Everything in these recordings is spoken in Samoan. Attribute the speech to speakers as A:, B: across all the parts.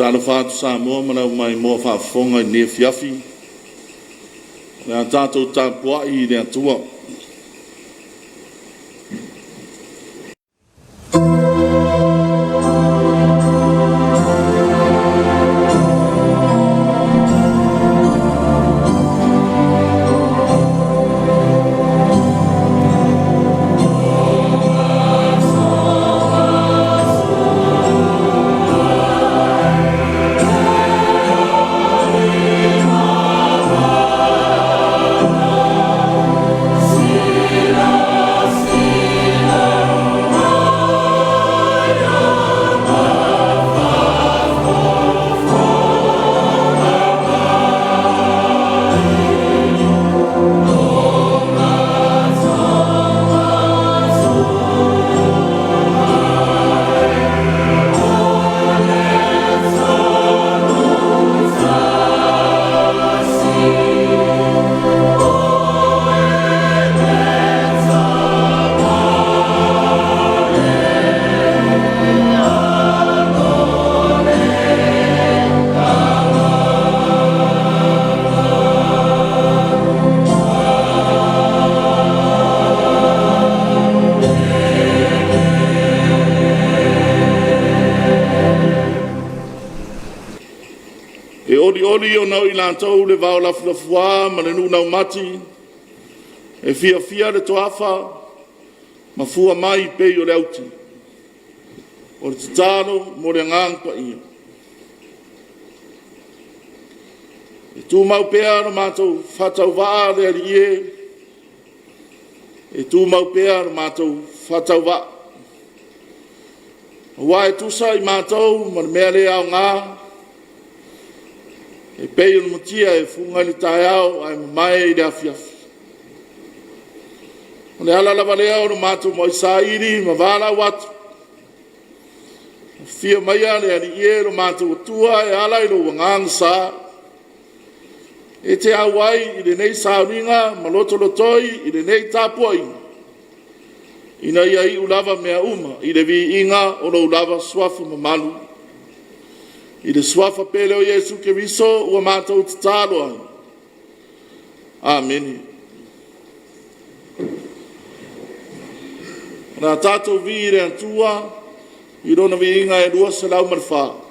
A: Talofa atu Samoa ma lau maimoa faafofoga i lenei afiafi. O le a tatou tapuai i le Atua. E olioli ona o i latou le vao lafulafuā ma le nuu laumati, e fiafia le toafa ma fua mai pei o le auti. O le tatalo mo le Agaga Paia. E tumau pea lo matou faatauvaa le Alii e, e tumau pea lo matou faatauvaa, aua e tusa i matou ma le mea le aoga, e pei o le mutia e fuga i le taeao ae mamae i le afiafi. O le ala lava lea o lo matou mau saili ma valaau atu, afio maia le Alii e lo matou Atua e ala i lou Agaga Sa, e te auai i lenei sauniga ma lotolotoi i lenei tapuaiga, ina ia iu lava mea uma i le viiga o lou lava Suafa mamalu. I le Suafa pele o Iesu Keriso ua matou tatalo ai. Amene. O le a tatou vii i le Atua i Lona viiga e 204.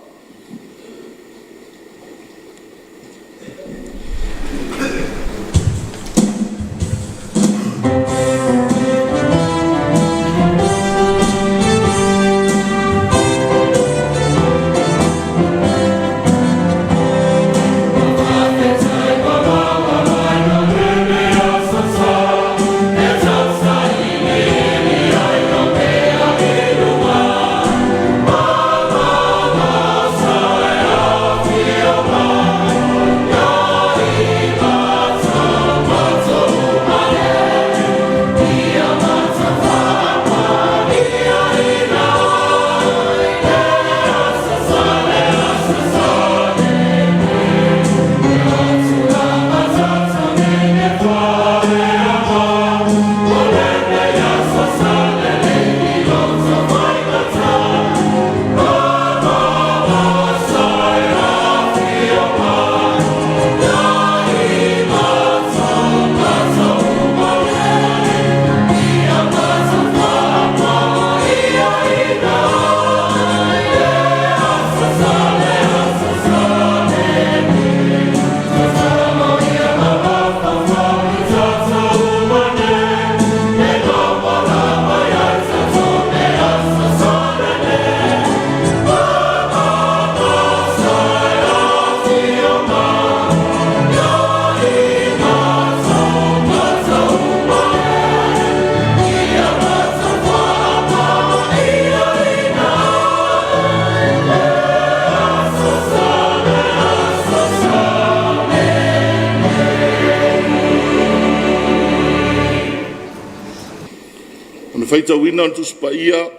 A: O le faitauina o le Tusi Paia,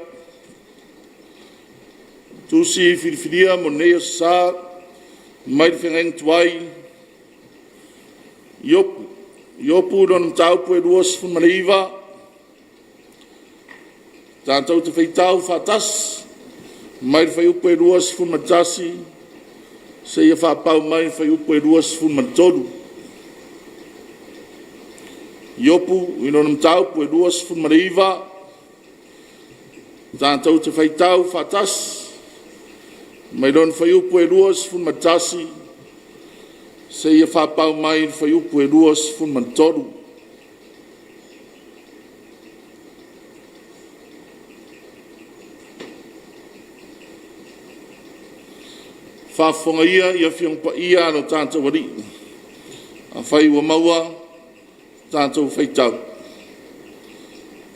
A: Tusi Filifilia mo lenei Aso Sa mai le Feagaiga Tuai, Iopu, Iopu lona mataupu e 29, tatou te faitau faatasi mai le fuaiupu e 21. seia faapau mai i le fuaiupu e 23. Iopu i lona mataupu e 29, tatou te faitau faatasi mai lona fuaiupu e 21 seia faapau mai i le fuaiupu e 23. Faafofoga ia i Afioga Paia a lo tatou Alii, afai ua maua tatou faitau.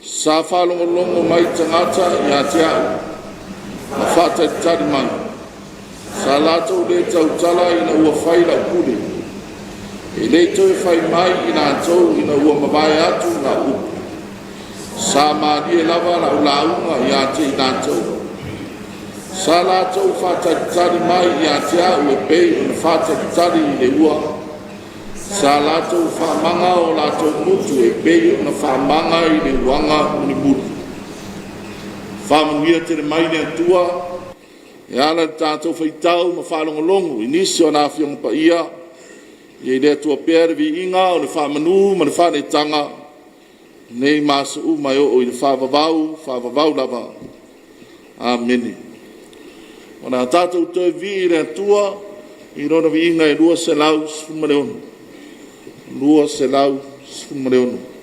A: Sa faalogologo mai tagata ia te au ma faatalitali mai, sa latou le tautala ina ua fai lau pule. E le i toe fai mai i latou ina ua mavae atu lau upu. Sa malie lava lau lauga ia te i latou, sa latou faatalitali mai ia te au e pei ona faatalitali i le ua. Sa latou faamaga o latou gutu e pei ona faamaga i le uaga mulimuli. Faamanuia tele mai le Atua e ala i le tatou faitau ma faalogologo i nisi o ana Afioga Paia. Ia i le Atua pea le viiga o le faamanu ma le faaneetaga nei ma aso uma e oo i le faavavau, faavavau lava. Amene. O le a tatou toe vivii i le Atua i Lona viiga e 216. 216.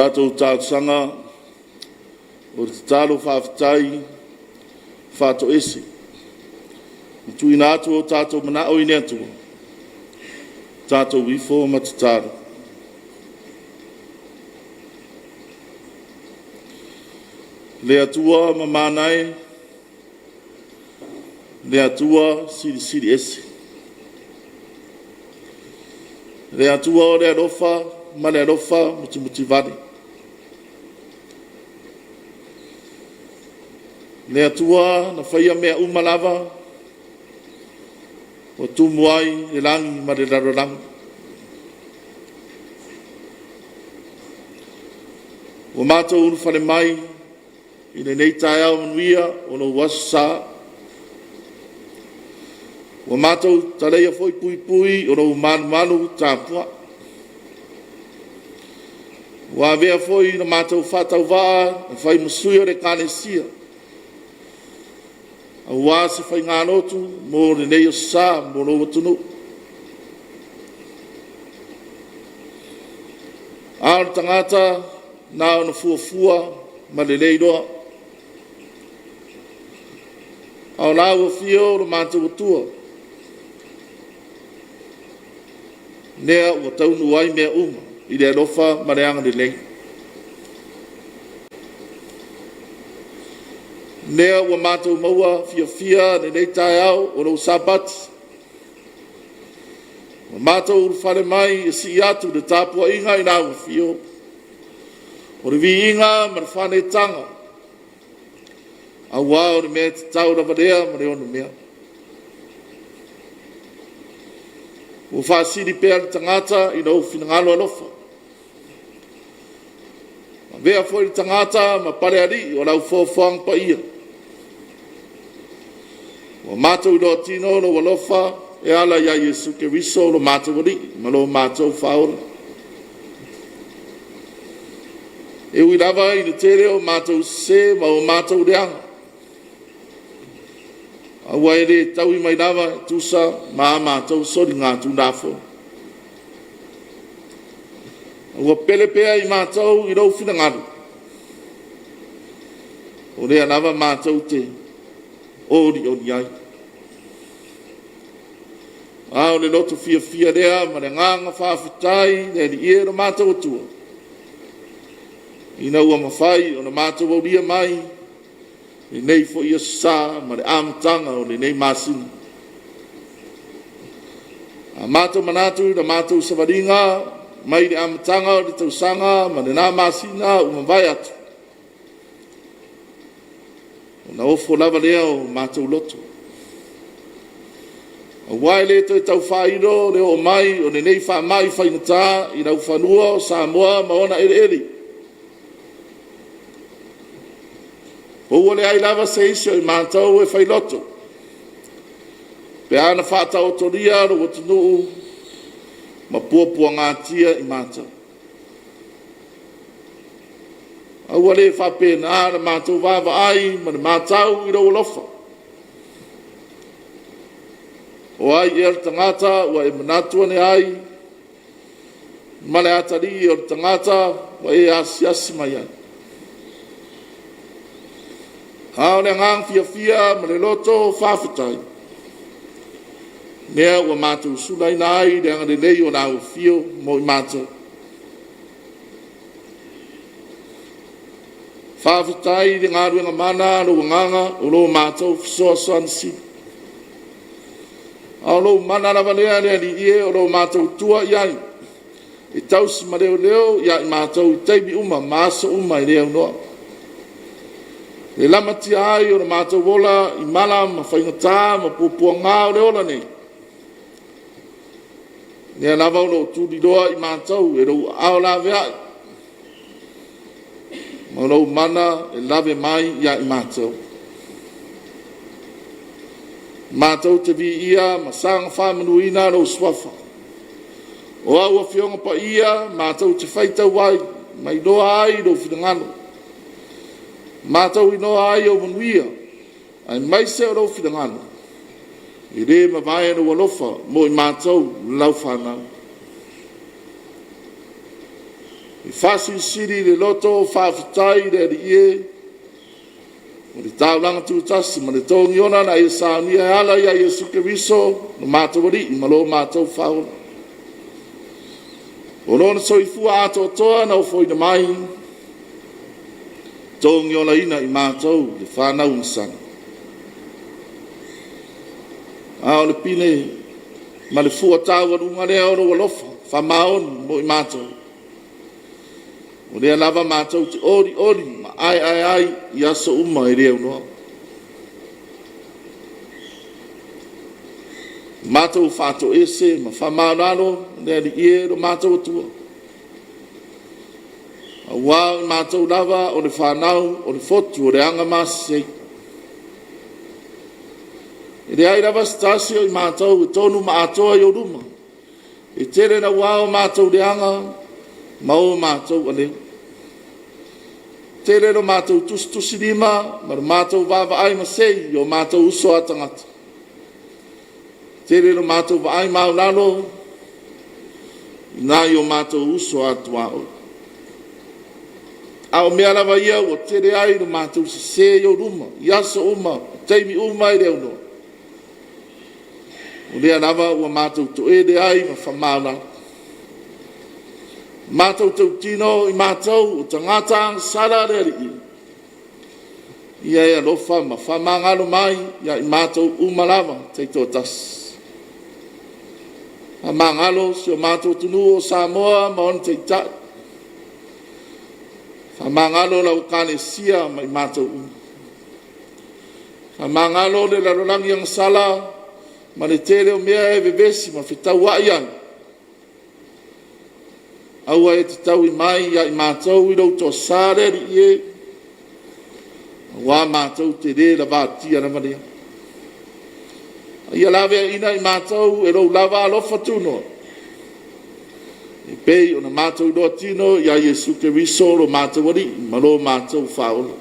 A: Tatou talosaga, o le tatalo faafetai faatoese ma tuuina atu o tatou manao i le Atua, tatou ifo ma tatalo. Le Atua mamana e, le Atua Silisili Ese, le Atua o le alofa ma le alofa mutimutivale, le Atua na faia mea uma lava ua tumu ai le lagi ma le lalolagi. Ua matou ulufale mai i lenei taeao manuia o lou Aso Sa, ua matou taleia foi puipui o lou malumalu tapuai. Ua avea foi le matou faatauvaa e fai ma sui o le Ekalesia aua se faigalotu mo lenei aso sa mo lou atunuu. A o le tagata na ona fuafua ma le le iloa, a o la ua afio lo matou Atua, lea ua taunuu ai mea uma i le alofa ma le agalelei. Lea ua matou maua fiafia lenei taeao o lou Sapati, ua matou ulufale mai e sii atu le tapuaiga i lau afio, o le viiga ma le faaneetaga, aua o le mea tatau lava lea ma le onomea. Ua faasili pea le tagata i lou finagalo alofa, avea foi le tagata ma palealii o lau foafoaga paia. Ua matou iloa tino lou alofa e ala ia Iesu Keriso o lo matou Alii ma lo matou Faaola. E ui lava i le tele o matou sese ma o matou leaga, a ua e le taui mai lava e tusa ma a matou soligatulafono. Ua pele pea i matou i lou finagalo, o lea lava matou te olioli ai. A o le loto fiafia lea ma le agaga faafetai i le Alii e lo matou Atua, ina ua mafai ona matou aulia mai lenei foi aso sa ma le amataga o lenei masina. A matou manatu i le matou savaliga mai le amataga o le tausaga ma lena masina ua mavae atu, ona ofo lava lea o matou loto, aua e le toe tau faailo le oo mai o lenei faamai faigata i laufanua o Samoa ma ona eleele. Po ua leai lava se isi o i matou e failoto pe ana faataotolia lou atunuu ma puapuagatia i matou. A ua le faapena la matou vaavaai ma le matau i lou alofa. O ai ea le tagata ua e manatu ane ai ma le atalii o le tagata ua e asiasi mai ai? A o le agaga fiafia ma le loto faafetai, lea ua matou sulaina ai le agalelei o lau Afio mo i matou. Faafetai i le galuega mana a lou Agaga o lo matou fesoasoani sili. A o lou mana lava lea le Alii e o lo o matou tua i ai e tausi ma leoleo ia i matou i taimi uma ma aso uma e le aunoa, i le lamatia ai o le matou ola i mala ma faigata ma puapuaga o le ola nei, lea lava o lo o tuliloa i matou e lou aao laveai ma lou mana e lave mai ia i matou. Matou te viia ma saga faamanuina lou Suafa. O au Afioga Paia matou te faitau ai ma iloa ai lou finagalo, matou iloa ai ou manuia aemaise o lou finagalo e le mavae lou alofa mo i matou lau fanau. E faasilisili le loto faafetai i le Alii e, o le taulaga tutasi ma le togiola na e saunia e ala ia Iesu Keriso lo matou Alii ma lo matou Faaola. O Lona soifua atoatoa na ofoina mai, togiolaina i matou le fanau agasala. A o le pine ma le fua taualuga lea o lou alofa faamaoni mo i matou, o lea lava matou te olioli ma aeae ai i aso uma e le aunoa. Ua matou faatoese ma faamaualalo le Alii e lo matou Atua, aua o i matou lava o le fanau o le fotu o le agamasese. E leai lava se tasi o i matou e tonu ma atoa i ou luma, e tele naua o matou leaga ma o matou aleu. E tele lo matou tusitusilima ma lo matou vaavaai masei i o matou uso a tagata. E tele lo matou vaai maualalo i nai o matou uso a tuaoi. A o mea lava ia ua tele ai lo matou sese i ou luma i aso uma ma taimi uma e le aunoa, o lea lava ua matou toele ai ma faamaualalo. Ua matou tautino o i matou o tagata agasala le Alii, ia e alofa ma faamagalo mai ia i matou uma lava taitoatasi. Faamagalo si o matou atunuu o Samoa ma ona taitai, faamagalo lau Ekalesia ma i matou uma. Faamagalo le lalolagi agasala ma le tele o mea e vevesi ma fetauai ai. Aua e te taui mai ia i matou i lou toasa le Alii e, aua matou te le lavatia lava lea. A ia laveaiina i matou e lou lava alofa tunoa, e pei ona matou iloa tino ia Iesu Keriso lo matou Alii ma lo matou Faaola.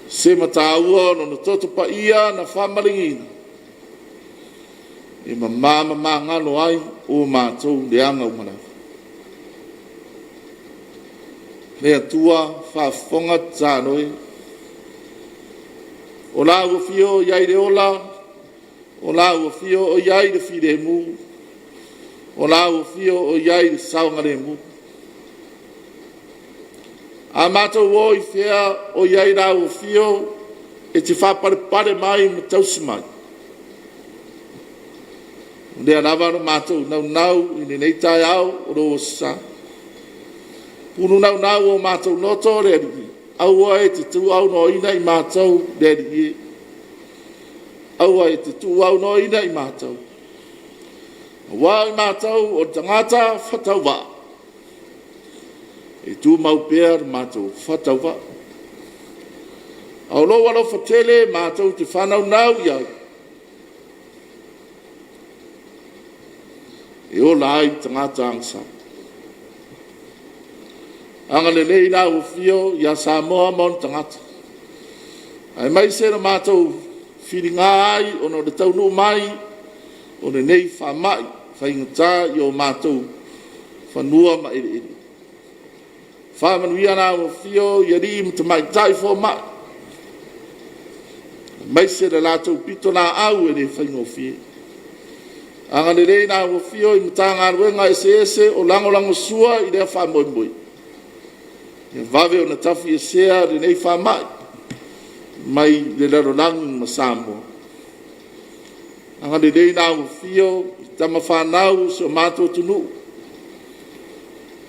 A: Se mataua o Lona toto paia na faamaligiina, e mama ma magalo ai o matou leaga uma lava. Le Atua, faafofoga tatalo e, o Lau afio o i ai le ola, o Lau afio o i ai le filemu, o Lau afio o i ai le saogalemu. A matou o i fea o i ai Lau Afio e te faapalepale mai ma tausi mai. O lea lava lo matou naunau i lenei taeao o lou Aso Sa, pulu naunau o matou loto le Alii, aua e te tuuaunoaina i matou le Alii e, aua e te tuuaunoaina i matou, aua o i matou o tagata faatauvaa. E tumau pea lo matou faatauvaa, a o lou alofa tele matou te faanaunau i ai e ola ai tagata agasala. Agalelei lau Afio ia Samoa ma ona tagata, aemaise lo matou filiga ai ona o le taunuu mai o lenei faamai faigata i o matou fanua ma eleele. Faamanuia lau Afio i alii ma tamaitai fomai, aemaise le latou pitolaau e le faigofie. Agalelei lau Afio i Matagaluega eseese o lagolagosua i lea faamoemoe, ia vave ona tafiesea lenei faamai mai le lalolagi ma Samoa. Agalelei lau Afio i tama fanau a si o matou atunuu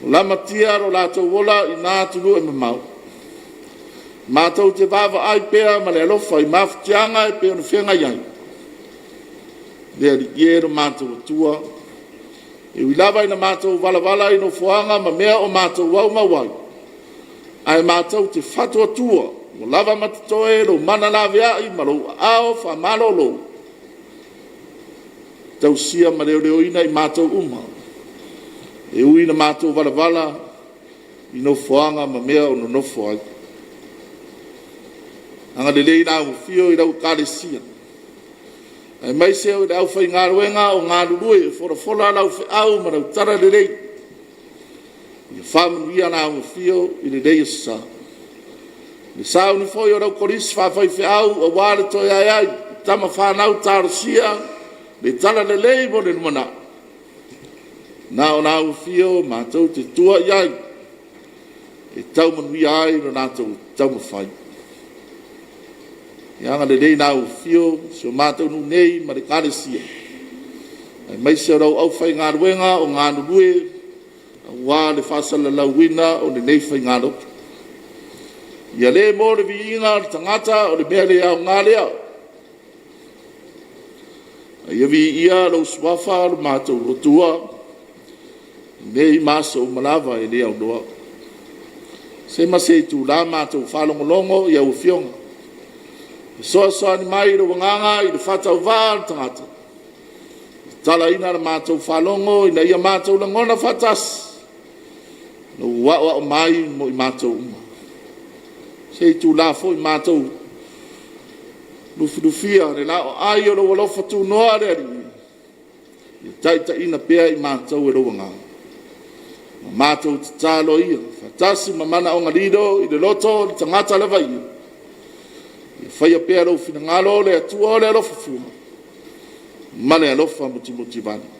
A: o lamatia lo latou ola i na atunuu e mamao. Matou te vaavaai pea ma le alofa i mafatiaga e pei ona feagai ai. Le Alii e lo matou Atua, e ui lava ina matou valavala i nofoaga ma mea o matou aumau ai, ae matou te faatuatua ua lava ma totoe lou mana laveai ma lou aao faamalolo e tausia ma leoleoina i matou uma, e ui ina matou valavala i nofoaga ma mea o nonofo ai. Agalelei lau Afio i lau Ekalesia, aemaise o le aufaigaluega o galulue e folafola lau feau ma lau talalelei. Faamanuia lau afio i lenei aso Sa. I le sauni foi a lau Kolisi faafaifeau aua le toe ae ai i tama fanau talosia le talalelei mo le lumanai, na o lau afio matou te tua i ai e tau manuia ai lo latou taumafai. Ia agalelei i lau afifio i si o matou nuu nei ma le Ekalesia, aemaise o lau aufaigaluega o galulue aua le faasalalauina o lenei faigalotu. Ia le mo le viiga o le tagata o le mea le aoga lea, a ia viia lou Suafa lo matou Atua nei ma aso uma lava e le aunoa. Se ma se itula matou faalogologo i lau Afioga, fesoasoani mai lou Agaga i le faatauvaa o le tagata, tatalaina la matou faalogo ina ia matou lagona faatasi lou aoao mai mo i matou uma. I se itula foi matou lufilufia le laoai o lou alofa tunoa le Alii, ia taitaiina pea i matou e lou Agaga. Ma matou tatalo ia faatasi ma manaoga lilo i le loto o le tagata lava ia, ia faia pea lou finagalo le Atua o le alofa fua ma le alofa mutimutivale.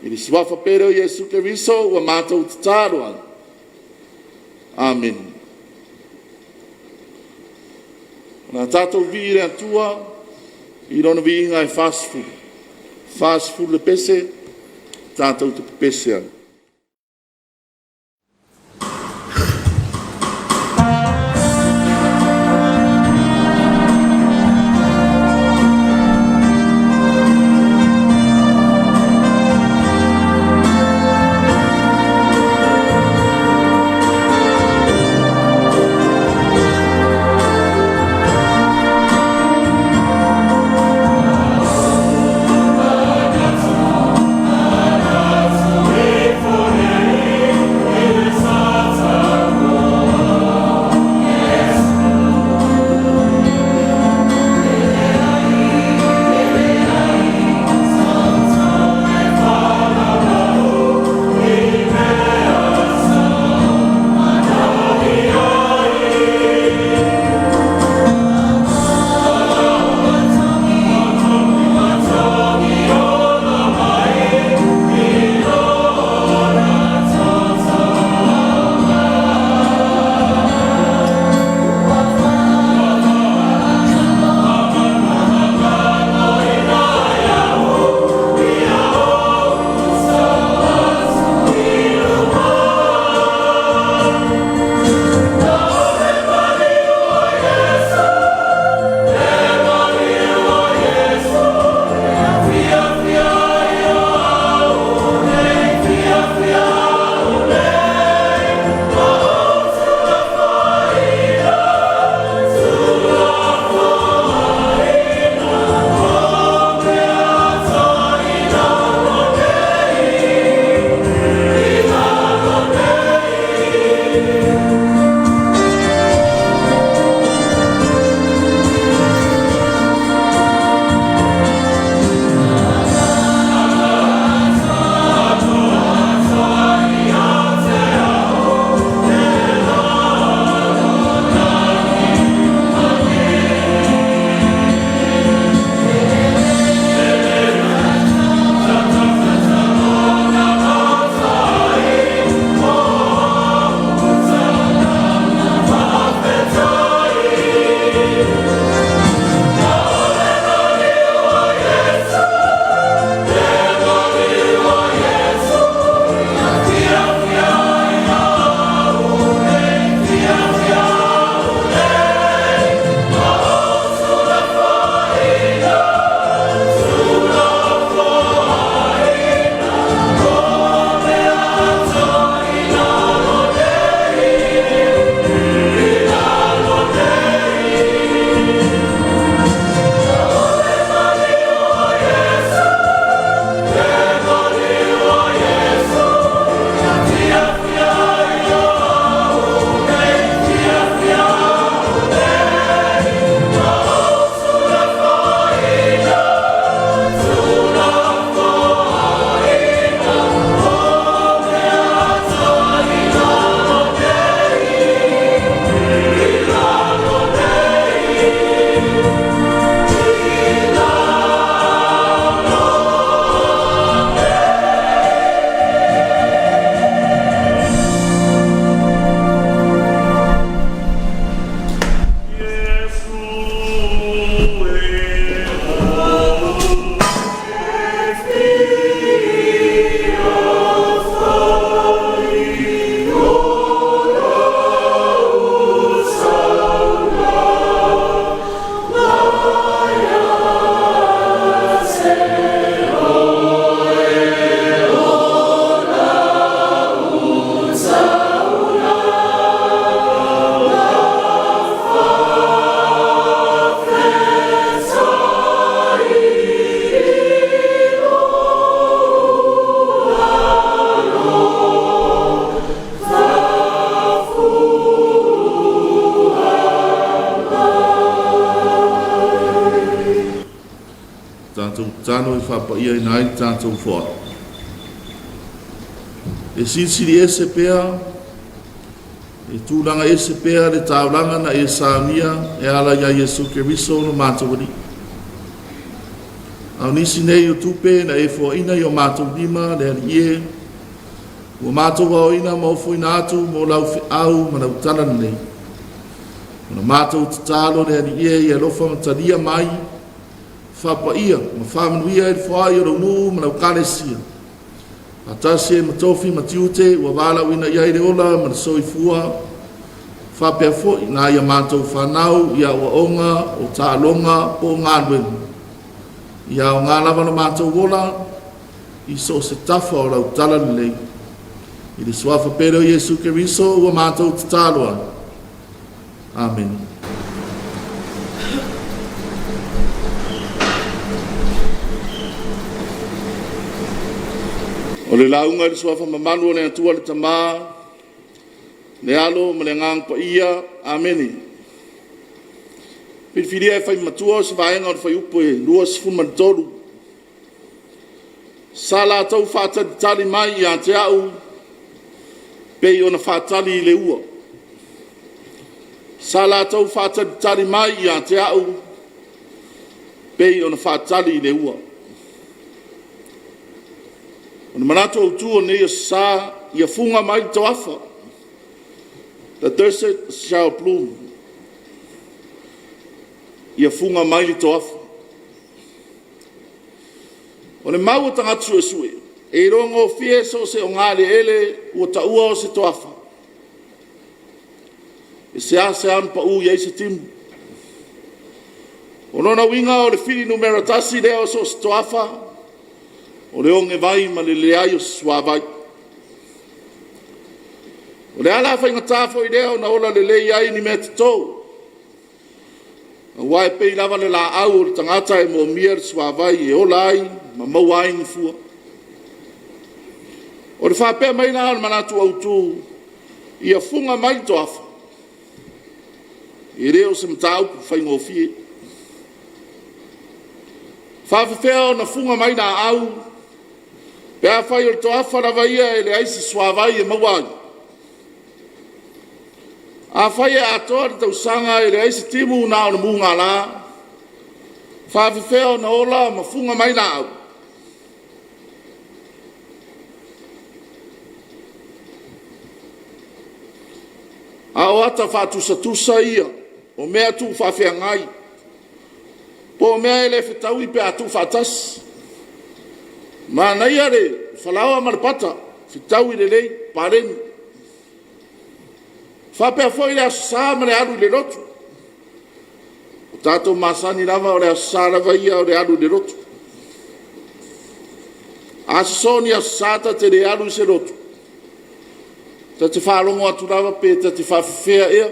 A: I le Suafa pele o Iesu Keriso ua matou tatalo ai. Amene. O le a tatou vivii i le Atua i Lona viiga e 40, e 40 le pese tatou te pepese ai. tatalo e faapaiaina ai le tatou foai. E silisili ese pea, e tulaga ese pea le taulaga na e saunia e ala iā Iesu Keriso lo matou Alii. A o nisi nei o tupe na e foaina i o matou lima le Alii e, ua matou aoina ma ofoina atu mo lau feau ma lau talalelei. O la matou tatalo le Alii e ia alofa ma talia mai, faapaia ma faamanuia i le foai o lou nuu ma lau kalesia. Faatasi ai ma tofi ma tiute ua valaauina i ai le ola ma le soifua, faapea foi nai a matou fanau i aoaoga o taaloga po o galuega. Ia aoga lava lo matou ola i so o se tafa o lau talalelei. I le suafa pele o Iesu Keriso ua matou tatalo ai. Amene. O le lauga i le suafa mamalu o le Atua le Tama, le Alo ma le Agaga Paia. Amene. Filifilia e fai matua o se vaega o le fuaiupu e 23. Sa latou faatalitali mai ia te au pei ona faatali i le ua. Sa latou faatalitali mai ia te au pei ona faatali i le ua. O le manatu autu o lenei aso Sa, ia fuga mai le toafa, the desert shall bloom. Ia fuga mai le toafa. O le mau a tagata suesue, e iloa gofie so o se ogaeleele ua taua o se toafa, e seasea ona pau i ai se timu. O lona uiga o le fili numera tasi lea o so o se toafa, o le ogevai ma le leai o se suavai. O le ala faigata foi lea ona ola lelei ai ni meatoto, aua e pei lava le laau o le tagata e moomia le suavai e ola ai ma maua ai ni fua. O le faapea mai la o le manatu autu, ia fuga mai le toafa, e le o se mataupu faigofie. E faapefea ona fuga mai laau pe afai o le toafa lava ia e leai se suavai e maua ai? Afai e atoa le tausaga e leai se timu na o le mugala, e faapefea ona ola ma fuga mai laau? A o ata faatusatusa ia o mea tuufaafeagai po o mea e le fetaui pe a tuufaatasi. Manaia le falaoa ma le pata, fetaui lelei, paleni. E faapea foi le Aso Sa ma le alu i le lotu. Ua tatou masani lava o le Aso Sa lava ia o le alu i le lotu. A sosoo ni Aso Sa ta te le alu i se lotu, ta te faalogo atu lava pe ta te faafefea ea.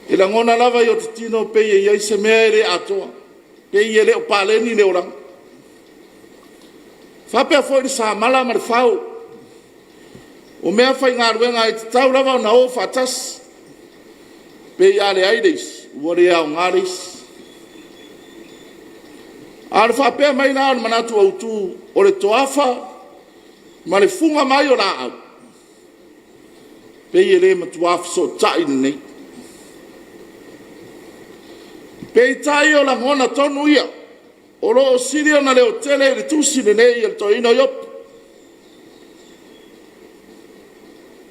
A: E lagona lava i o ta tino pei e i ai se mea e le atoa, pei e le o paleni le olaga. E faapea foi le samala ma le fao, o meafaigaluega e tatau lava ona o faatasi, pei a leai le isi, ua le aoga le isi. A o le faapea mai la o le manatu autu, o le toafa ma le fuga mai o laau, pei e le matua fesootai lelei. Peitai o lagona tonu ia o lo o sili ona leotele i le tusi lenei a le toeaina o Iopu.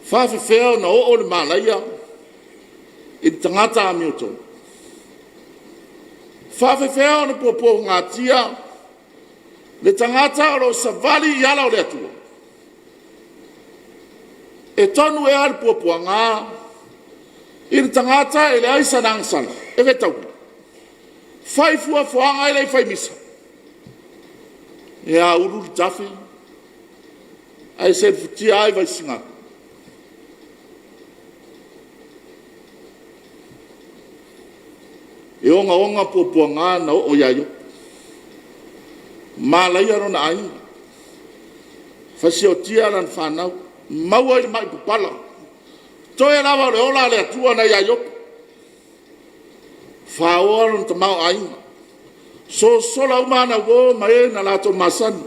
A: E faapefea ona oo le malaia i le tagata amiotonu? E faapefea ona puapuagatia le tagata o lo o savali i ala o le Atua? E tonu ea le puapuaga i le tagata e leai sana agasala e fetaui? Fai fuafuaga ae le i fai misa. E aulu le tafe ae selefutia ai Vaisigano. E ogaoga puapuaga na oo ia Iopu. Malaia lona aiga, fasiotia lana fanau, maua i le mai papala. Toe lava o le ola a le Atua nai ia Iopu, faoa lona tamaoaiga. Sosola uma ana uo ma e na latou masani.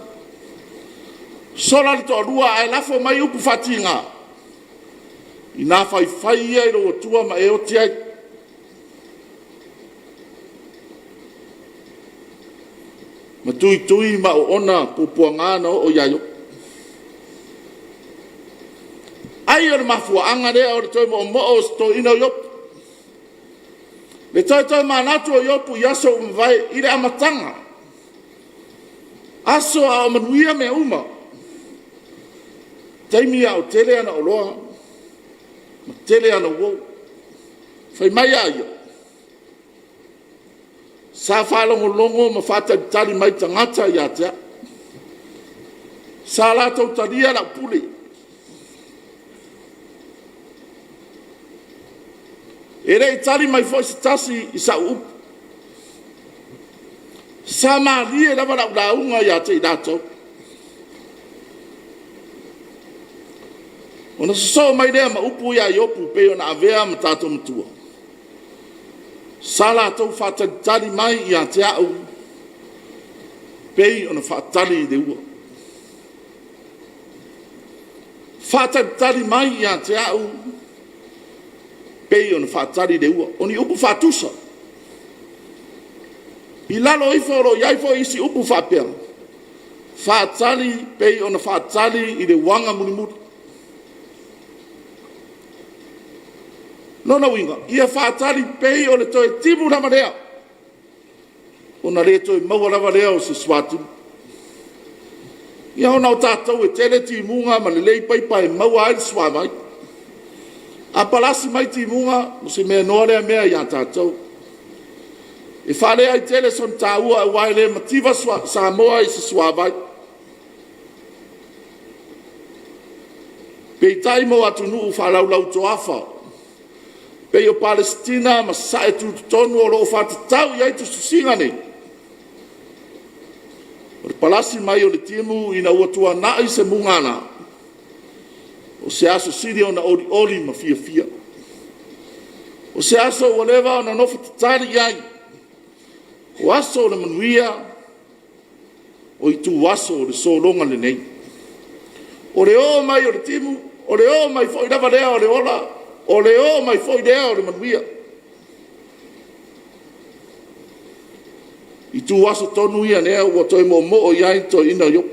A: Sola le toalua ae lafo mai upu faatiga, ina faifai ia i lou Atua ma e oti ai. Ma tuitui ma oona puapuaga na oo ia Iopu. Ai o le mafuaaga lea o le toe moomoo o si toeaina o Iopu, le toe tomanatu o Iopu i aso ua mavae i le amataga, aso a o manuia mea uma, taimi a o tele ana oloa ma tele ana uo. Fai mai a ia, “Sa faalogologo ma faatalitali mai tagata ia te au, sa latou talia lau pule. E le i tali mai foi se tasi i sau upu. Sa malie lava lau lauga ia te i latou.” Ona sosoo mai lea ma upu ia Iopu e pei ona avea ma tatou matua, “Sa latou faatalitali mai ia te au e pei ona faatali i le ua. Faatalitali mai ia te au e pei ona faatali le ua.” O ni upu faatusa. I lalo ifo o lo o i ai foi isi upu faapea, faatali e pei ona faatali i le ulaga mulimuli. O lona uiga, ia faatali pei o le toe timu lava lea, ona le toe maua lava lea o se suatimu. Ia ona o tatou e tele timuga ma lelei paipa e maua ai le suavai. A palasi mai timuga, o se mea noa lea mea ia tatou. E faaleai tele sona taua aua e le mativa Samoa i se suavai. Peitai mo atunuu faalaulau-toafa pei o Palesitina ma Sasae Tutotonu o lo o faatatau i ai tusitusiga nei, o le palasi mai o le timu ina ua tuanai se mugala, o se aso sili ona olioli ma fiafia. O se aso ua leva ona nofo tatali i ai, o aso o le manuia, o ituaso o le sologa lelei. O le oo mai o le timu, o le oo mai foi lava lea o le ola, o le oo mai foi lea o le manuia. O ituaso tonu ia o lea ua toe moomoo i ai le toeaina o Iopu,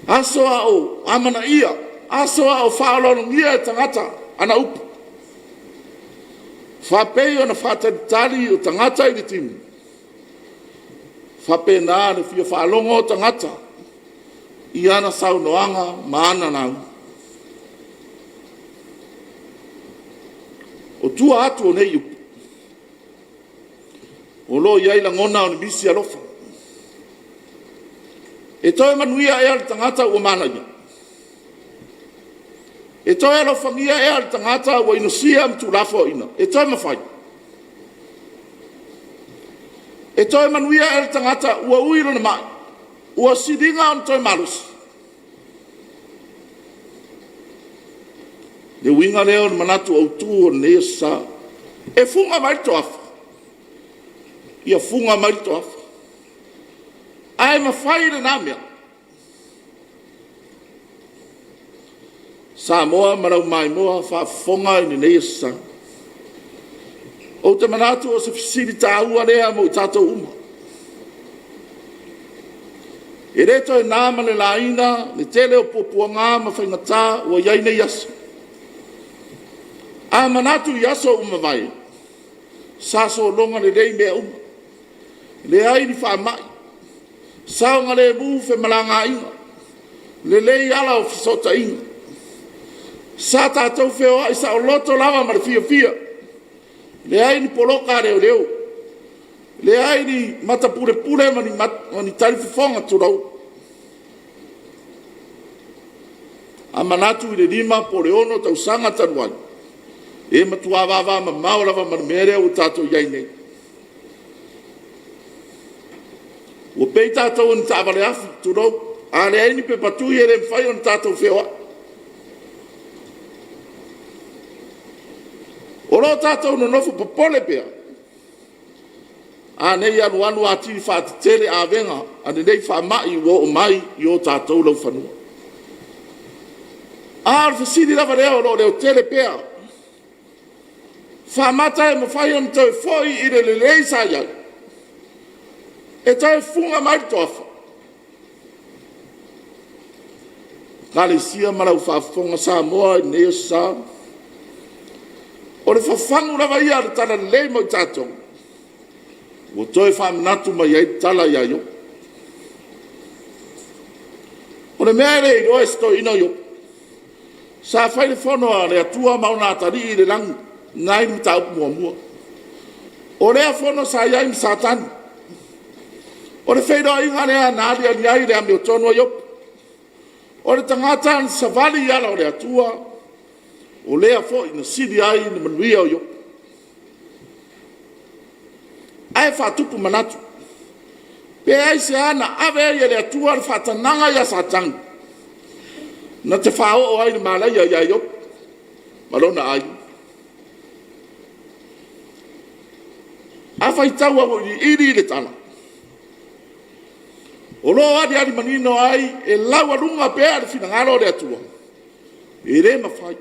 A: aso a o amanaia, aso a o faaaloalogia e tagata ana upu, faapei ona faatalitali o tagata i le timu, e faapena le fia faalogo o tagata i ana saunoaga ma ana lauga. O tua atu o nei upu, o lo o i ai lagona o le misi alofa. E toe manuia ea le tagata ua manaia? E toe alofagia ea le tagata ua inosia ma tuulafoaiina? E toe mafai? E toe manuia ea le tagata ua ui lona mai, ua siliga ona toe malosi? O le uiga lea o le manatu autu o lenei Aso Sa, e fuga mai le toafa, ia fuga mai le toafa, ae mafai lena mea? Samoa ma lau maimoa faafofoga i lenei Aso Sa, ou te manatu o se fesili taua lea mo i tatou uma. E le toe na ma le laina le tele o puapuaga ma faigata ua i ai nei aso. A manatu i aso ua mavae, sa sologa lelei mea uma, leai ni faamai, saogalemu femalagaaiga, lelei ala o fesootaiga. Sa tatou feoai saoloto lava ma le fiafia, leai ni poloka a leoleo, leai ni matapulepule ma ni talifofoga, tulou. A manatu i le 5 po o le 6 tausaga talu ai, e matua vavamamao lava ma le mea lea ua tatou i ai nei. Ua pei tatou o ni taavale afi, tulou, a leai ni pepa tui e le mafai ona tatou feoai. O lo o tatou nonofo popole pea. A nei alualu atili faatetele avega a lenei faamai ua oo mai i o tatou laufanua. A o le fesili lava lea o lo o leotele pea, faamata e mafai ona toe foi i le lelei sa i ai? E toe fuga mai le toafa? Ekalesia ma lau faafofoga Samoa i lenei aso Sa, o le fafagu lava ia o le talalelei mo i tatou, ua toe faamanatu mai ai le tala ia Iopu. O le mea e le iloa e si toeaina o Iopu, sa fai le fono a le Atua ma ona atalii i le lagi, lena e i le mataupu muamua. O lea fono sa i ai ma Satani. O le feiloaiga lea na aliali ai le amiotonu a Iopu. O le tagata na savali i ala o le Atua, o lea foi na sili ai le manuia o Iopu. Ae faatupu manatu, pe aisea na ave ai e le Atua le faatanaga ia Satani na te faaoo ai le malaia ia Iopu ma lona aiga? A faitau auiliili le tala, o lo o aliali manino ai e laualuga pea le finagalo o le Atua, e le mafai,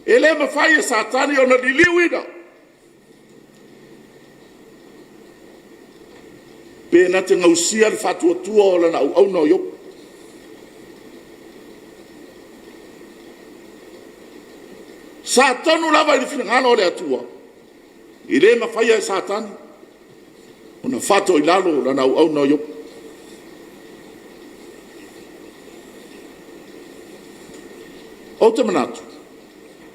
A: e le mafai e Satani ona liliuina pe na te gausia le faatuatua o lana auauna o Iopu. Sa tonu lava i le finagalo o le Atua, e le mafaia e Satani ona faatoilalo lana auauna o Iopu. Ou te manatu,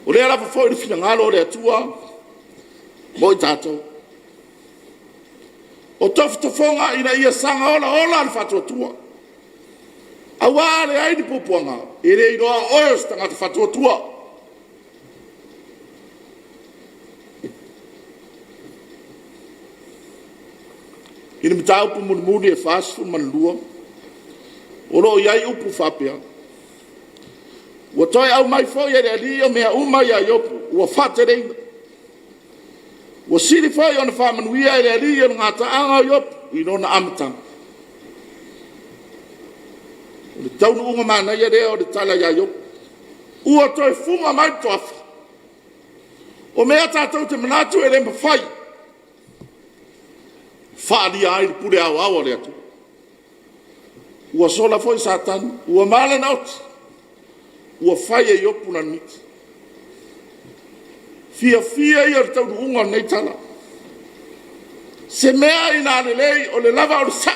A: o lea lava foi le finagalo o le Atua mo i tatou. O tofotofoga ina ia saga olaola le faatuatua, aua a leai ni puapuaga, e le iloa o oe o se tagata faatuatua. I le mataupu mulimuli e 42, o lo o i ai upu faapea, “Ua toe aumai foi e le Alii ia mea uma ia Iopu ua faateleina. Ua sili foi ona faamanuia e le Alii le gataaga o Iopu i lona amataga.” O le taunuuga manaia lea o le tala ia Iopu, ua toe fuga mai le toafa. O mea tatou te manatu e le mafai, e faaalia ai le pule aoao a le Atua. Ua sola foi Satani ua mala ona oti, ua fai e Iopu lana miti. O le fiafia ia o le taunuuga o lenei tala. O se mea ina a lelei o le lava o le sao,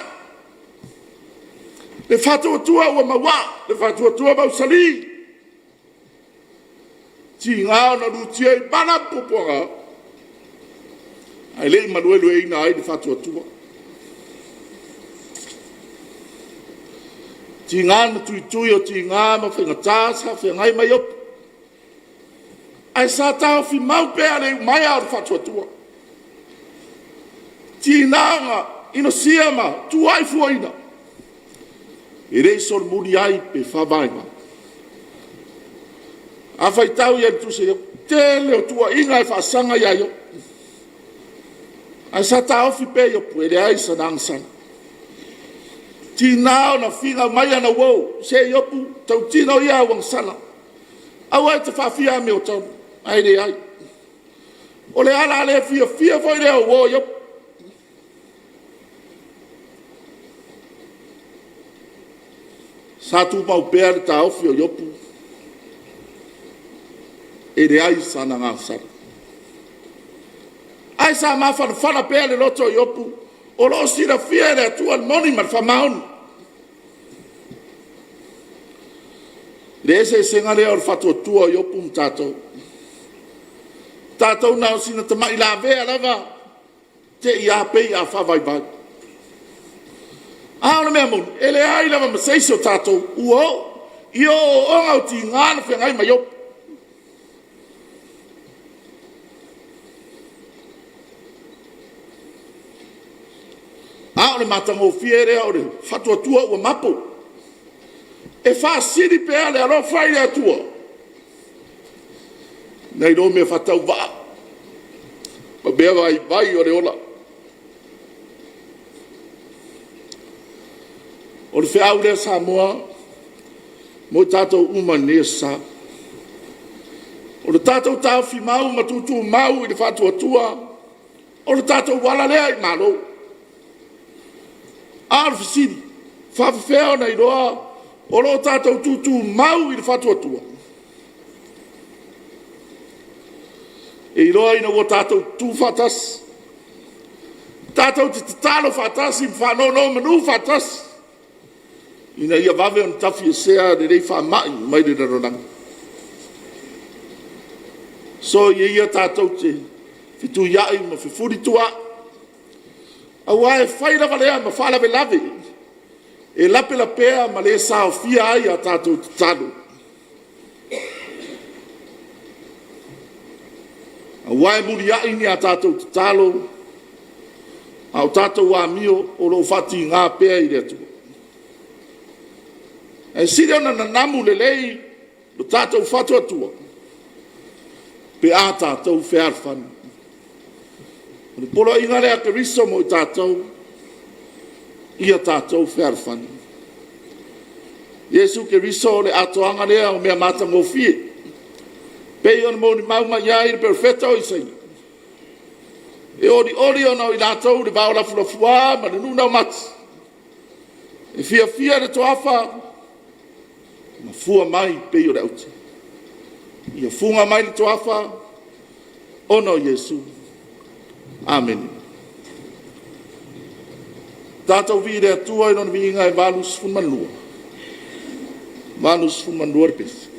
A: le faatuatua ua mauaa, le faatuatua mausali. E tiga ona lutia i mala ma puapuaga, ae le i maluelueina ai le faatuatua. E tiga ona tuitui o tiga ma faigata sa feagai ma Iopu, ae sa taofi mau pea le iumaea o le faatuatua. E tiga ona inosia ma tuuai fuaina, e le i solomuli ai pe faavaivai. A faitau i ai i le tusi a Iopu, tele o tuuaiga e faasaga ia Iopu, ae sa taofi pea Iopu e leai sana agasala. E tiga ona finau mai ana uo, se Iopu, tautino ia au agasala, aua e te faafia amiotonu. Ae leai, o le ala le fiafia foi lea o uo o Iopu. Sa tumau pea le taofi o Iopu, e leai sana agasala. Ae sa mafanafana pea le loto o Iopu, o lo o silafia e le Atua le moni ma le faamaoni. O le eseesega lea o le faatuatua o Iopu ma tatou. O tatou na o sina tamai lavea lava, te i lava pei a faavaivai. A o le mea moni, e leai lava ma se isi o tatou ua oo i ooooga o tiga na feagai ma Iopu. A o le matagofie lea o le faatuatua ua mapo, e faasili pea le alofa i le Atua nai lo mea faatauvaa ma mea vaivai o le ola. O le feau lea Samoa mo i tatou uma i lenei aso Sa. O le tatou taofi mau ma tutumau i le faatuatua, o le tatou ala lea i malo. A o le fesili; e faapefea ona iloa o lo o tatou tutumau i le faatuatua? E iloa ina ua tatou tutu faatasi, tatou te tatalo faatasi ma faanonomanu faatasi ina ia vave ona tafiesea lenei faamai mai le lalolagi. Soia ia tatou te fetuiai ma fefulituaai, aua e fai lava lea ma faalavelave e lapelapea ma le saofia ai a tatou tatalo. Aua e muliai ni a tatou tatalo a o tatou amio o lo o faatiga pea i le Atua. Ae sili ona nanamu lelei lo tatou faatuatua pe a tatou fealofani. O le poloaiga lea a Keriso mo i tatou, ia tatou fealofani. O Iesu Keriso o le atoaga lea o mea matagofie, e pei ona molimau mai ai le Perofeta o Isaia, “E olioli ona o i latou i le vao lafuifua ma le nuu laumati, e fiafia i le toafa ma fua mai pei o le aute. Ia fuga mai le toafa ona o Iesu.” Amene. Tatou viia le Atua i Lona viiga e 82, e 82 le pese.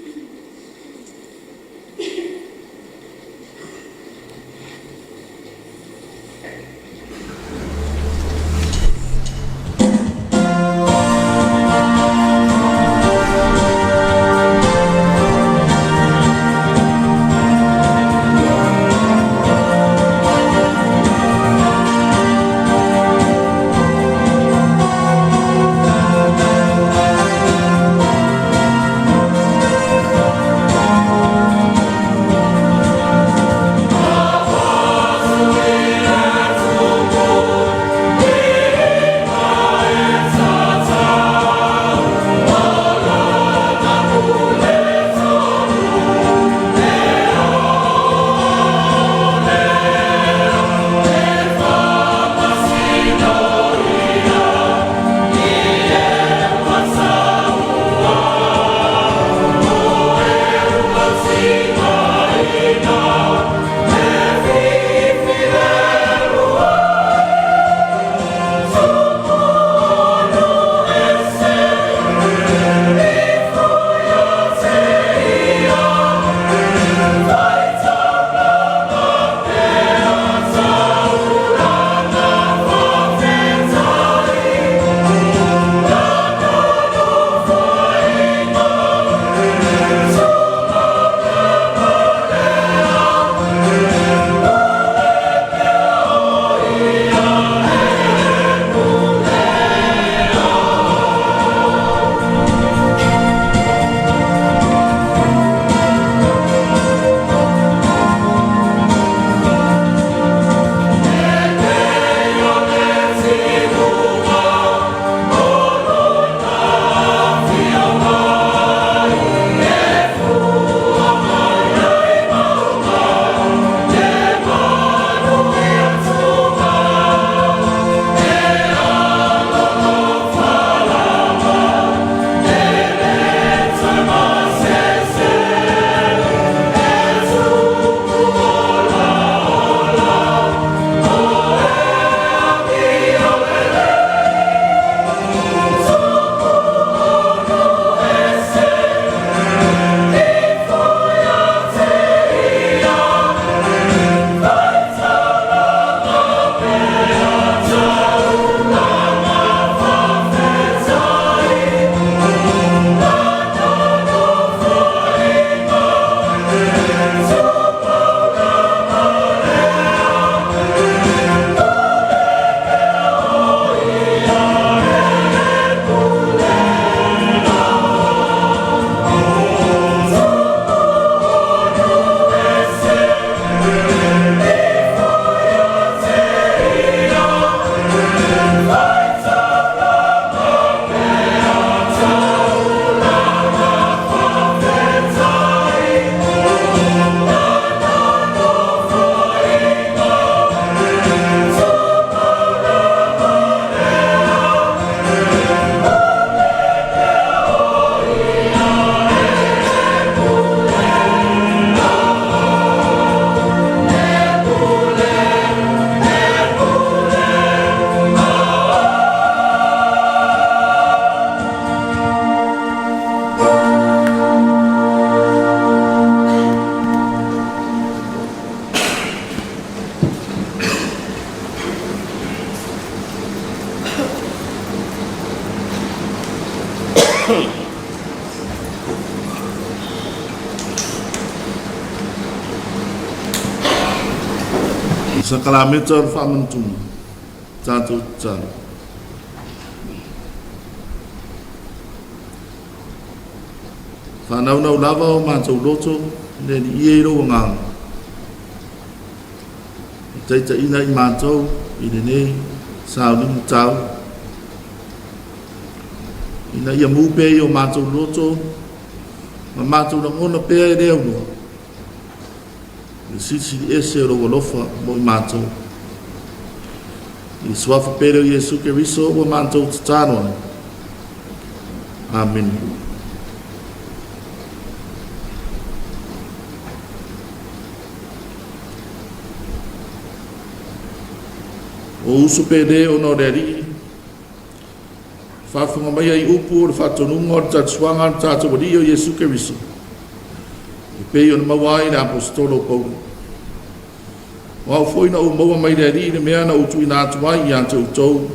A: Sakalameta o le Faamanatuga, tatou tatalo. Faanaunau lava o matou loto le Alii e i lou agaga, e taitaiina i matou i lenei sauniga taua, ina ia mu pea i o matou loto ma matou lagona pea e le aunoa le silisili ese o lou alofa mo i matou. I le suafa pele o Iesu Keriso ua matou tatalo ai. Amene. O uso pele ona o le Alii, faafofoga mai ai upu o le faatonuga o le talisuaga a le tatou Alii o Iesu Keriso, e pei ona maua ai le Aposetolo o Paulo. O au foi na ou maua mai le Alii le mea na ou tuuina atu ai ia te outou.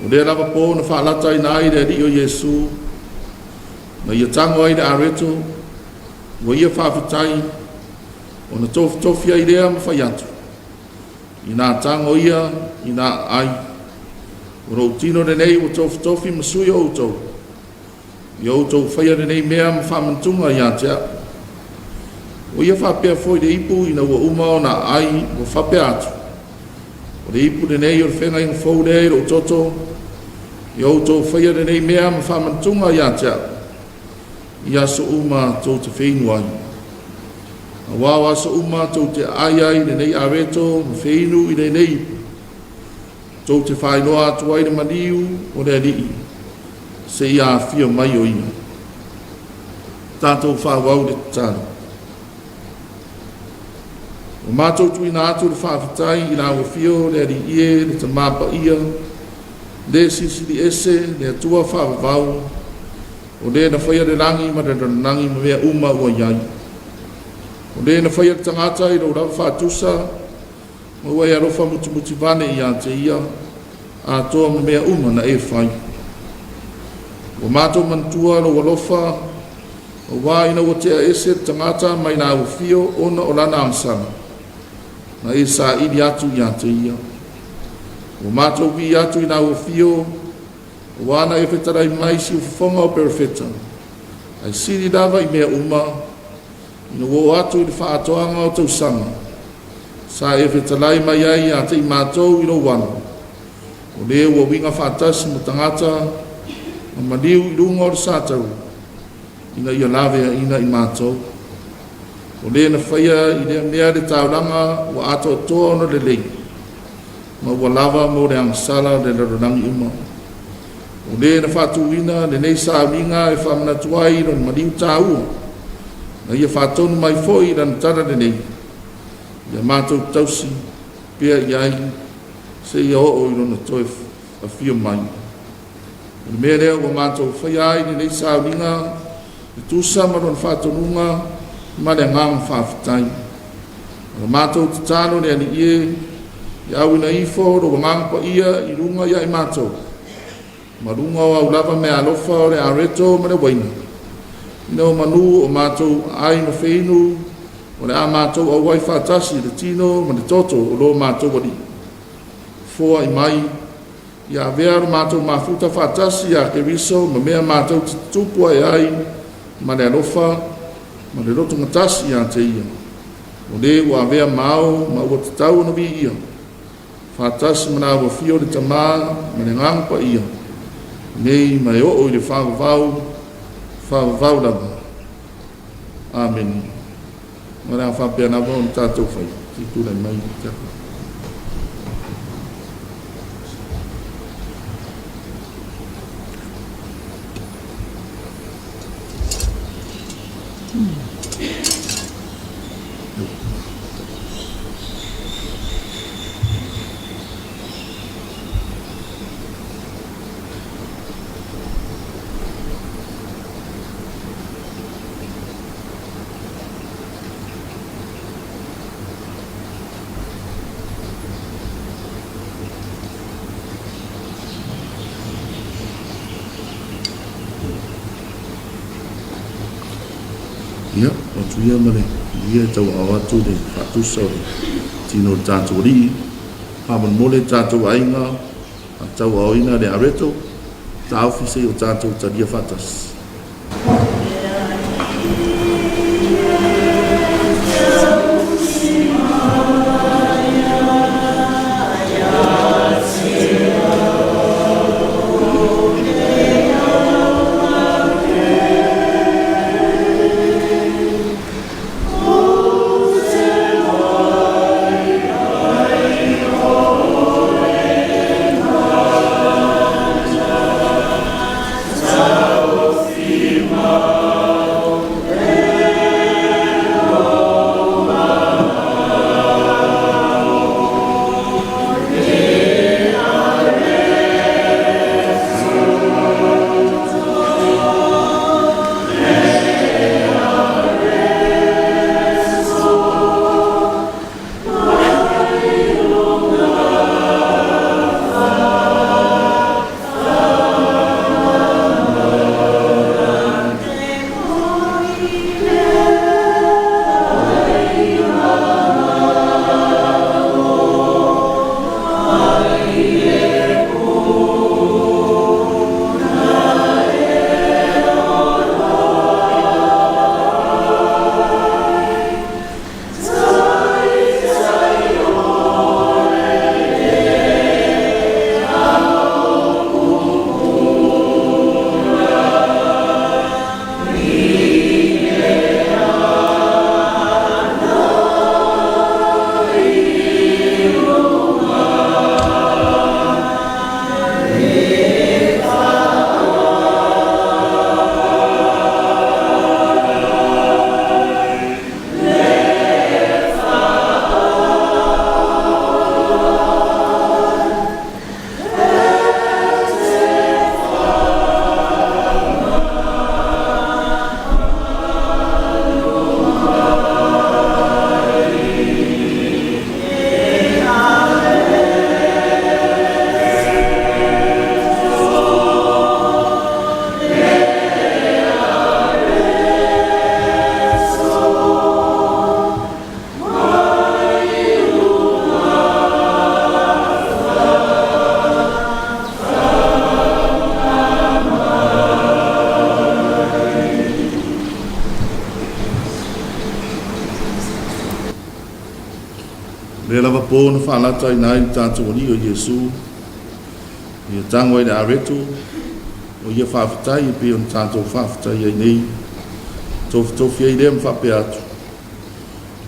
A: O lea lava po na faalataina ai le Alii o Iesu, na ia tago ai le areto, ua ia faafetai, ona tofitofi ai lea ma fai atu, Inā tago ia, inā aai. O lou tino lenei ua tofitofi ma sui o outou. Ia outou faia lenei mea ma faamanatuga ia te au. Ua ia faapea foi le ipu ina ua uma ona aai ua faapea atu, O le ipu lenei o le feagaiga fou lea i lou toto, ia outou faia lenei mea ma faamanatuga ia te au, i aso uma tou te feinu ai. Aua o aso uma tou te aai ai i lenei areto ma feinu i lenei ipu, tou te faailoa atu ai le maliu o le Alii, seia afio mai o ia. Tatou faaauau le tatalo. Ua matou tuuina atu le faafetai i lau Afio le Alii e, le Tama Paia, le Silisili Ese, le Atua Faavavau, o le na faia le lagi ma le lalolagi ma mea uma ua i ai. O le na faia le tagata i lou lava faatusa, ma ua e alofa mutimutivale ia te ia, atoa ma mea uma na e fai. Ua matou manatua lou alofa, aua ina ua tea ese le tagata mai lau afio ona o lana agasala, na e saili atu ia te ia. Ua matou vii atu i lau afio, aua na e fetalai mai siufofoga o perofeta, ae sili lava i mea uma, ina ua oo atu i le faaatoaga o tausaga, sa e fetalai mai ai ia te i matou i lou alo, o le ua uiga faatasi ma tagata ma maliu i luga o le sataua, ina ia laveaina i matou. O le na faia i lea mea le taulaga ua atoatoa ona lelei, ma ua lava mo le agasala o le lalolagi uma. O le na faatuina lenei sauniga e faamanatu ai i lona maliu taua, na ia faatonu mai foi i lana tala lelei, ia matou tausi pea i ai seia oo i lona toe afio mai. O le mea lea ua matou faia ai lenei sauniga e tusa ma lona faatonuga ma le agaga faafetai. O le matou tatalo le Alii e, ia auina ifo lou agaga paia i luga ia i matou, ma luga o au lava meaalofa o le areto ma le uaina, ina o manu o matou ai ma feinu, o le a matou auai faatasi i le tino ma le toto o lo matou Alii. Foai mai, ia avea lo matou mafuta faatasi ia Keriso ma mea matou te tutupu ae ai ma le alofa ma le lotogatasi ia te ia, o le ua avea ma ao ma ua tatau ona viia, faatasi ma lau Afio le Tama ma le Agaga Paia, nei ma e oo i le faavavau, faavavau lava. Amene. Ma o le a faapea lava ona tatou fai, se i tulai mai le Tiakono. Ia, o atu ia ma le ia e tauaao atu le faatusa o le tino o le tatou Alii. Faamolemole tatou aiga, faatauaoina le areto, taofi seia o tatou talia faatasi. Lea lava po na faalataina ai le tatou Alii o Iesu, ia tago ai le areto, o ia faafetai e pei ona tatou faafetai ai nei, tofitofi ai lea ma faapea atu,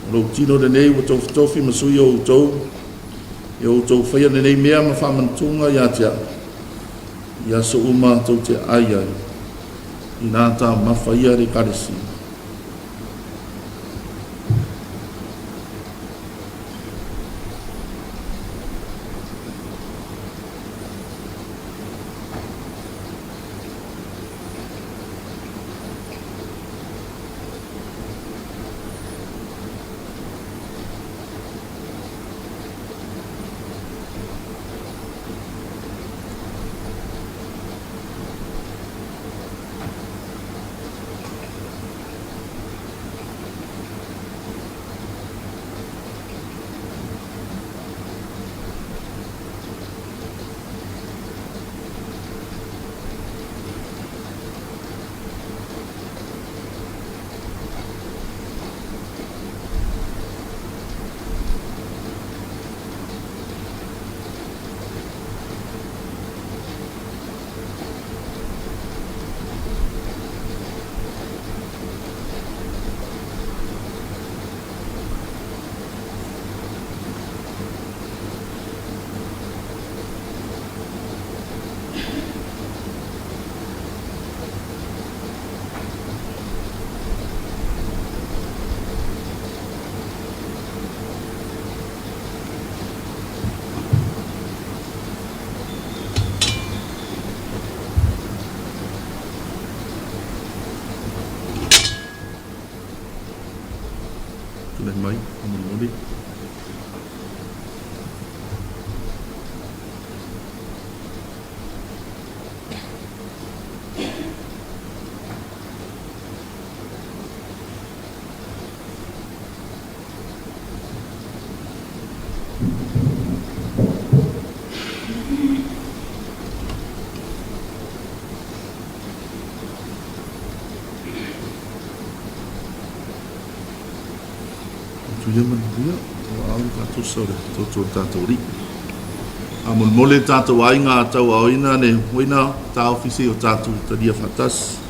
A: o lou tino lenei ua tofitofi ma sui o outou, ia outou faia lenei mea ma faamanatuga ia te au, i aso uma tou te ai ai, ina taumafa ia le Ekalesia. Tulai mai, faamolemole. atu ia manuia, ua ao le tatou sau le toto le tatou alii. Faamolemole tatou aiga a tauaoina le moina taofi se i o tatou talia faatasi.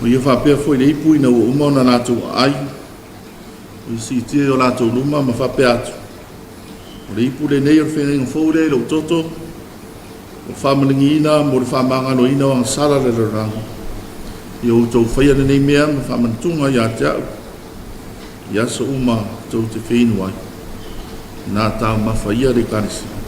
A: O ia faapea foi le ipu ina ua uma ona latou aai, ua siitia i o latou luma ma faapea atu, O le ipu lenei o le feagaiga fou lea i lou toto, ua faamalagiina mo le faamagaloina o agasala a le lalolagi. Ia outou faia lenei mea ma faamanatuga ia te au i aso uma tou te feinu ai. Na taumafa ia le Ekalesia.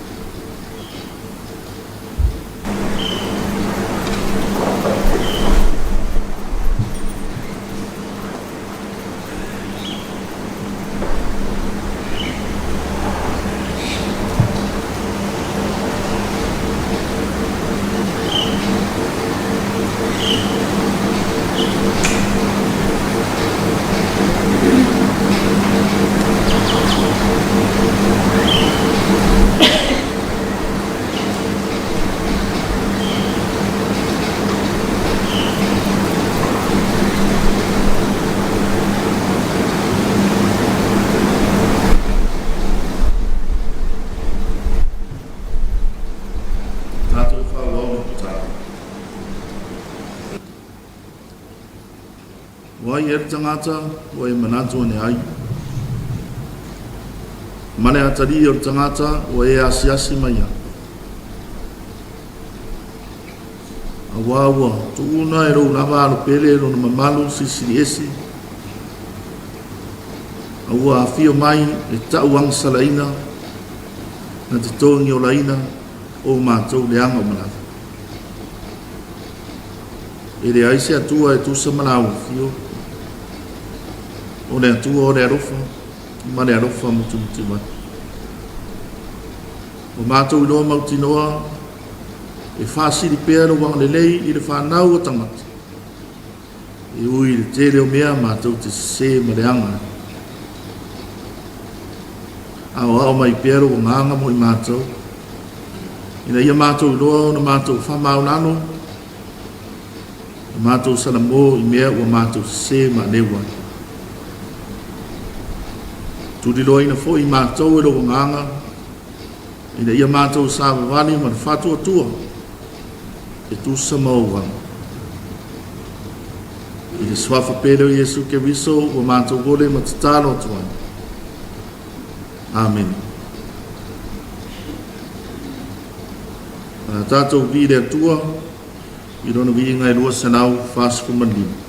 A: Tatou faaauau le tatalo. Ua ai ea le tagata ua e manatu ane ai? Ma le atalii o le tagata ua e asiasi mai ai? Auā ua tuuna e lou lava alo pele lona mamalu silisili ese, a ua afio mai e tauagasalaina na te togiolaina o matou leaga o malava. E leai se Atua e tusa ma lau afio, o le Atua o le alofa ma le alofa mutimutiwai. Ua matou iloa mautinoa e faasili pea lou agalelei i le fanau a tagata, e ui i le tele o mea matou te sesē ma leaga ai. Aoao mai pea lou agaga mo i matou, ina ia matou iloa ona matou faamaualalo ma matou salamo i mea ua matou sesē ma aleu ai. Tuliloaina foi matou e lou Agaga, ina ia matou savavali ma le faatuatua e tusa ma ou aga. I le suafa pele o Iesu Keriso ua matou ole ma tatalo atu ai. Amene. O le a tatou viia le Atua i lona viiga e 245.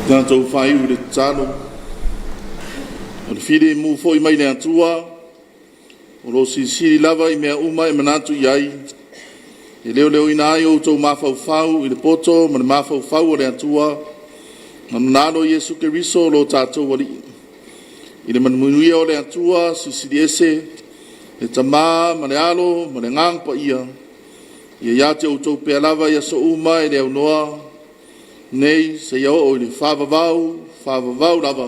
A: Tatou faaiu i le tatalo. O le filemu foi mai le Atua, o lo o silisili lava i mea uma e manatu i ai, e leoleoina ai outou mafaufau i le poto ma le mafaufau o le Atua, ma lona Alo Iesu Keriso lo tatou Alii. I le manuia o le Atua Silisili Ese, le Tama ma le Alo ma le Agaga Paia, ia ia te outou pea lava i aso uma e le aunoa, nei seia oo i le faavavau, faavavau lava.